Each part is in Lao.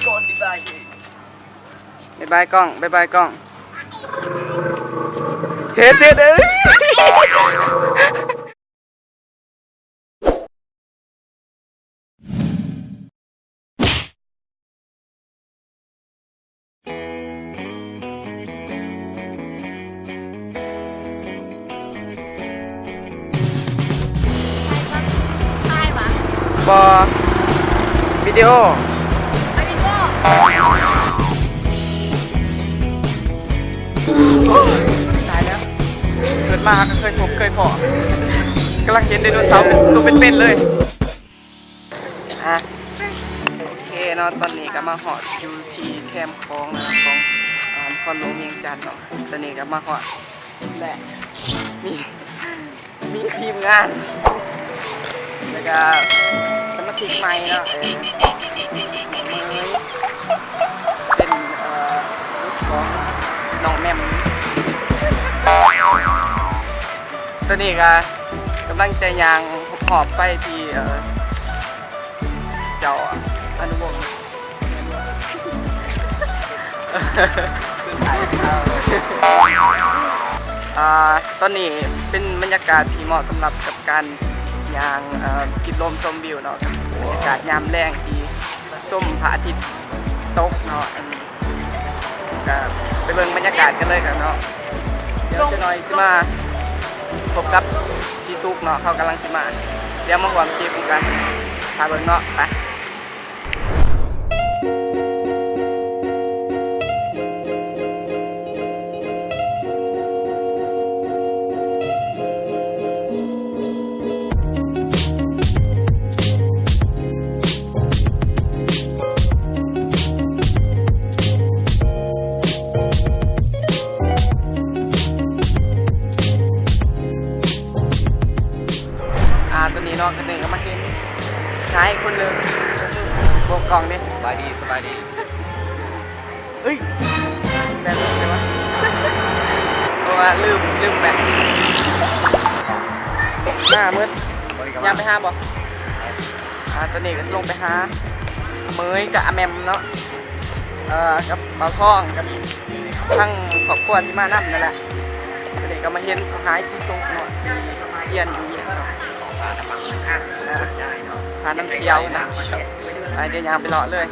ກ່ອນ ບາຍບາຍ ບາຍບາຍກ້ອງ ບາຍບາຍກ້ອງ ເຊັດ ເຊັດ ເອີຍ. ບໍ່ ວິດີໂອ ຕາຍແລ້ວ ເກີດມາຫາກໍເຄີຍພົບເຄີຍພໍ້ ກຳລັງເຫັນໄດໂນເສົາເປັນ ໂຕເປັນໆ ເລີຍ. ອ່ະ ໂອເຄເນາະ ຕອນນີ້ກໍມາຮອດຢູ່ທີ່ແຄມຂອງນະ ຂອງ ອ່າ ນະຄອນຫຼວງວຽງຈັນເນາະ ຕອນນີ້ກໍມາຮອດ ແລະ ມີ ມີທີມງານ ແລ້ວກໍສະມາຊິກໃໝ່ເນາະ ເອີ ເໝີຍ ເປັນ ເອີ ລູກຂອງນ້ອງແໝ່ມ ຕອນນີ້ກໍກຳລັງຈະຍ່າງຮອບໆ ໄປທີ່ ເອີ ເຈົ້າອະນຸວົງ ອ່າ ຕອນນີ້ເປັນບັນຍາກາດທີ່ເໝາະສຳລັບກັບການຍ່າງ ເອີ ກິນລົມຊົມວິວເນາະ ກັບບັນຍາກາດຍາມແລງທີ່ຊົມພະອາທິດຕົກເນາະ ກໍໄປເບິ່ງບັນຍາກາດກັນເລີຍກັນເນາະ ດຽວຈັກໜ້ອຍຊິມາພົບກັບຊີສຸກເນາະ ເຂົາກຳລັງຊິມາ ດຽວມາຮ່ວມທຣິບນຳກັນ ຖ້າເບິ່ງເນາະ ໄປ. ອ່າ ຕອນນີ້ເນາະ ກະເດີນເຂົ້າມາເຫັນຊາຍຄົນໜຶ່ງ ໂບກກ້ອງເດ້ ສະບາຍດີ ສະບາຍດີ ເອີຍ ແບບໃດວະ ເພາະວ່າລືມ ລືມແບັດ ໜ້າມືດ ຍ່າງໄປຫາບໍ່? ອ່າ ຕອນນີ້ກໍຊິລົງໄປຫາເໝີຍກັບອາແໝມເນາະ ເອີ ກັບບ່າວທອງ ກັບທັງຄອບຄົວທີ່ມານຳນັ້ນແຫຼະ ຕອນນີ້ກໍມາເຫັນສະຫາຍສີສຸກເນາະ ຮຽນຢູ່ວຽງເນາະ ພານຳທ່ຽວນະ ໄປ ດຽວຍ່າງໄປເລາະເລີຍ.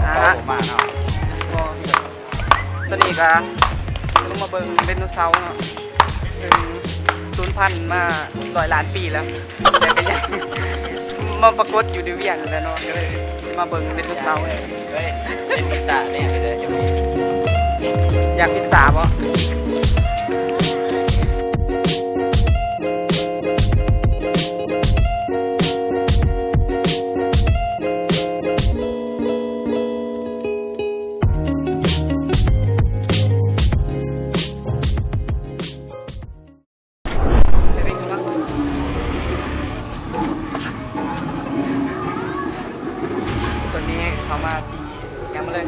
ອ່າ ມາເນາະ ຕອນນີ້ກະລົງມາເບິ່ງໄດໂນເສົາເນາະ ເຊິ່ງສູນພັນມາຮ້ອຍລ້ານປີແລ້ວ ແຕ່ກະຍັງມາປາກົດຢູ່ໃນວຽງນີ້ແຫຼະເນາະ ກະເລີຍຊິມາເບິ່ງໄດໂນເສົາ. ເຮີ້ຍ ກິນພິດຊາແດ່ເດີ ຢາກກິນພິດຊາບໍ່? ຕອນນີ້ເຂົ້າມາທີ່ ຍ່າງມາເລີຍ.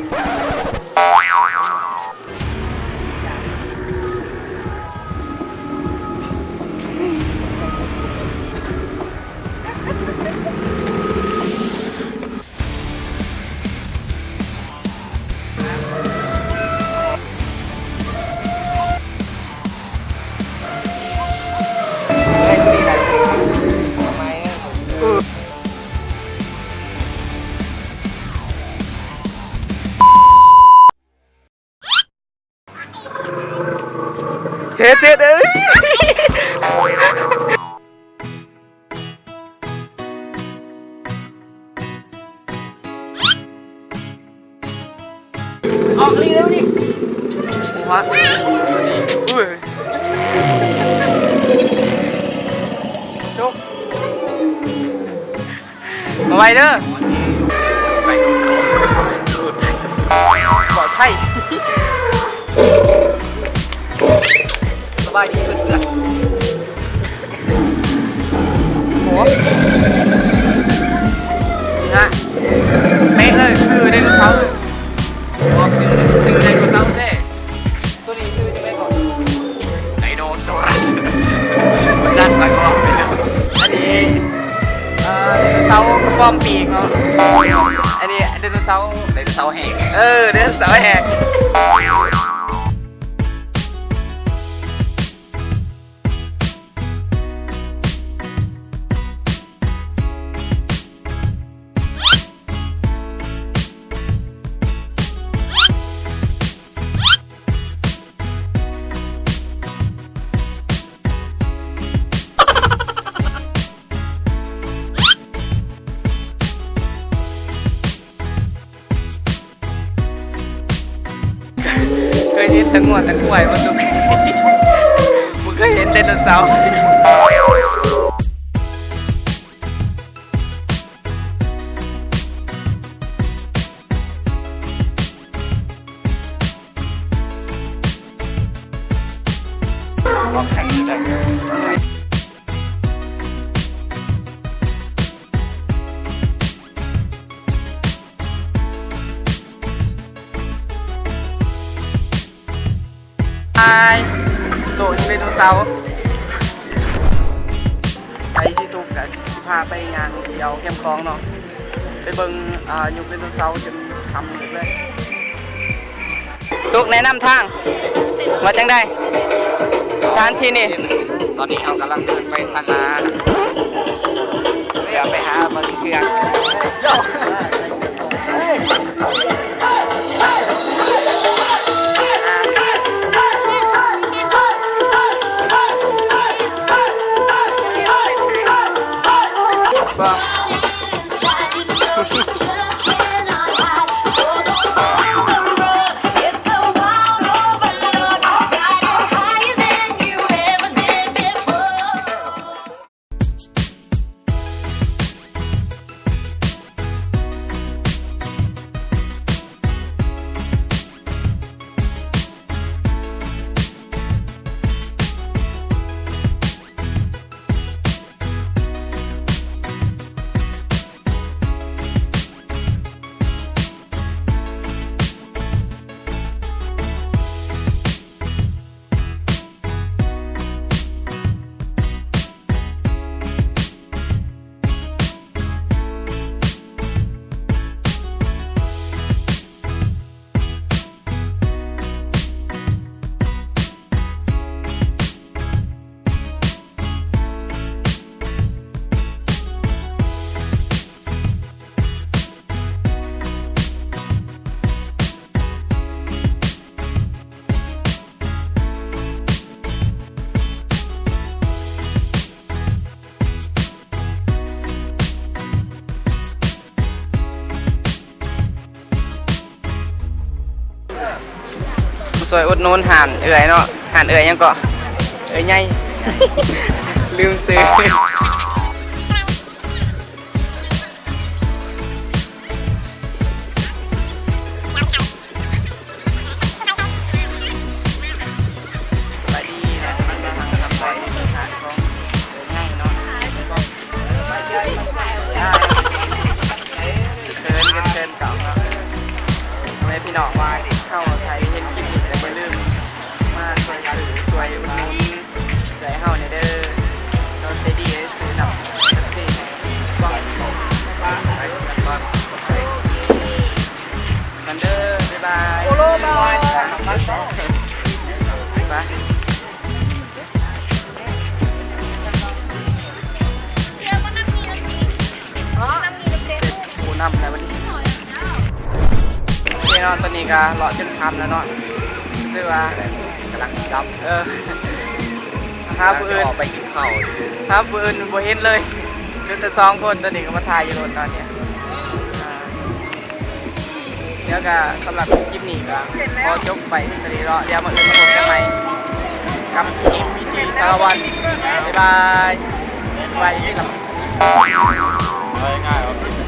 ເຊັດ ເຊັດ ເອີຍ. ອອກລີ້ແລ້ວນີ້ ໂອ້ໂຫ ຕົວນີ້ ອຸ້ຍ ຈົກ ມາໄວເດີ ໄດໂນເສົາ. ໄທ ສະບາຍດີເພື່ອນໆ ໂອ້ ນີ້ນະ ເປະເລີຍ ຄືໄດໂນເສົາເລີຍ ບອກຊື່ ຊື່ໄດໂນເສົາແທ້. ໂຕນີ້ຊື່ຈັ່ງໃດເກາະ? ໄດໂນເສົາ ຈັກແລ້ວກໍ ອັນນີ້ ເອີ ໄດໂນເສົາກະປ້ອມປີກເນາະ ອັນນີ້ໄດໂນເສົາ ໄດໂນເສົາແຫ້ງ ເອີ ໄດໂນເສົາແຫ້ງ. ເຄີຍເຫັນແຕ່ງົວແຕ່ຄວາຍບໍ່ສຸກ ບໍ່ເຄີຍເຫັນໄດໂນເສົາ. ໄປ ໂຕນີ້ໄດໂນເສົາ ໃກ້ຊິສຸກກະຊິພາໄປຍ່າງທ່ຽວແຄມຂອງເນາະ ໄປເບິ່ງ ອ່າ ຍຸກໄດໂນເສົາຈົນຄ່ຳເລີຍ. ສຸກແນະນຳທາງວ່າຈັ່ງໃດ ສະຖານທີ່ນີ້? ຕອນນີ້ເຮົາກຳລັງເດີນໄປທາງໜ້າ ເພື່ອໄປຫາເບິ່ງເຄື່ອງ. ມາຊ່ວຍອຸດໜູນຮ້ານເອື້ອຍເນາະ ຮ້ານເອື້ອຍຫຍັງເກາະ ເອື້ອຍໃຫຍ່ ລືມຊື່. ສະບາຍດີເນາະ ມາທາງທຳໄປທີ່ຮ້ານຂອງເອື້ອຍໃຫຍ່ເນາະ ເຂີນເຂີນເກົ່າເນາະ ພໍ່ແມ່ພີ່ນ້ອງວ່າເຮົາໃຜເຫັນຄລິບນີ້ກໍຢ່າລືມມາຊ່ວຍຊື້ ຊ່ວຍອຸດໜູນເອື້ອຍເຮົາແດ່ເດີ ເຮົາໃຈດີໄດ້ຊື້ນ້ຳເປັບຊີໃຫ້ ກັນເດີ ບາຍບາຍ ໂອໂລ ບາຍ ບາຍບາຍ. ໂອ້ ນຳແລ້ວບັດນີ້ ໂອເຄເນາະ ຕອນນີ້ກໍເລາະຈົນຄ່ຳແລ້ວເນາະ ຄືວ່າກຳລັງຊິກັບ ເອີ ຫາຜູ້ອື່ນ ຊິອອກໄປກິນເຂົ້າ ຫາຜູ້ອື່ນບໍ່ເຫັນເລີຍ ເຫຼືອແຕ່ສອງຄົນ ຕອນນີ້ກໍມາຖ່າຍຢູ່ລົດເນາະ ນີ້ ອ່າ ແລ້ວກໍສຳລັບຄລິບນີ້ກໍຂໍຈົບໄປເທົ່ານີ້ເນາະ ດຽວມື້ອື່ນມາພົບກັນໃໝ່ກັບເອັມວີທີ ສາລະວັນ ບາຍບາຍ ສະບາຍດີ ສະບາຍດີ.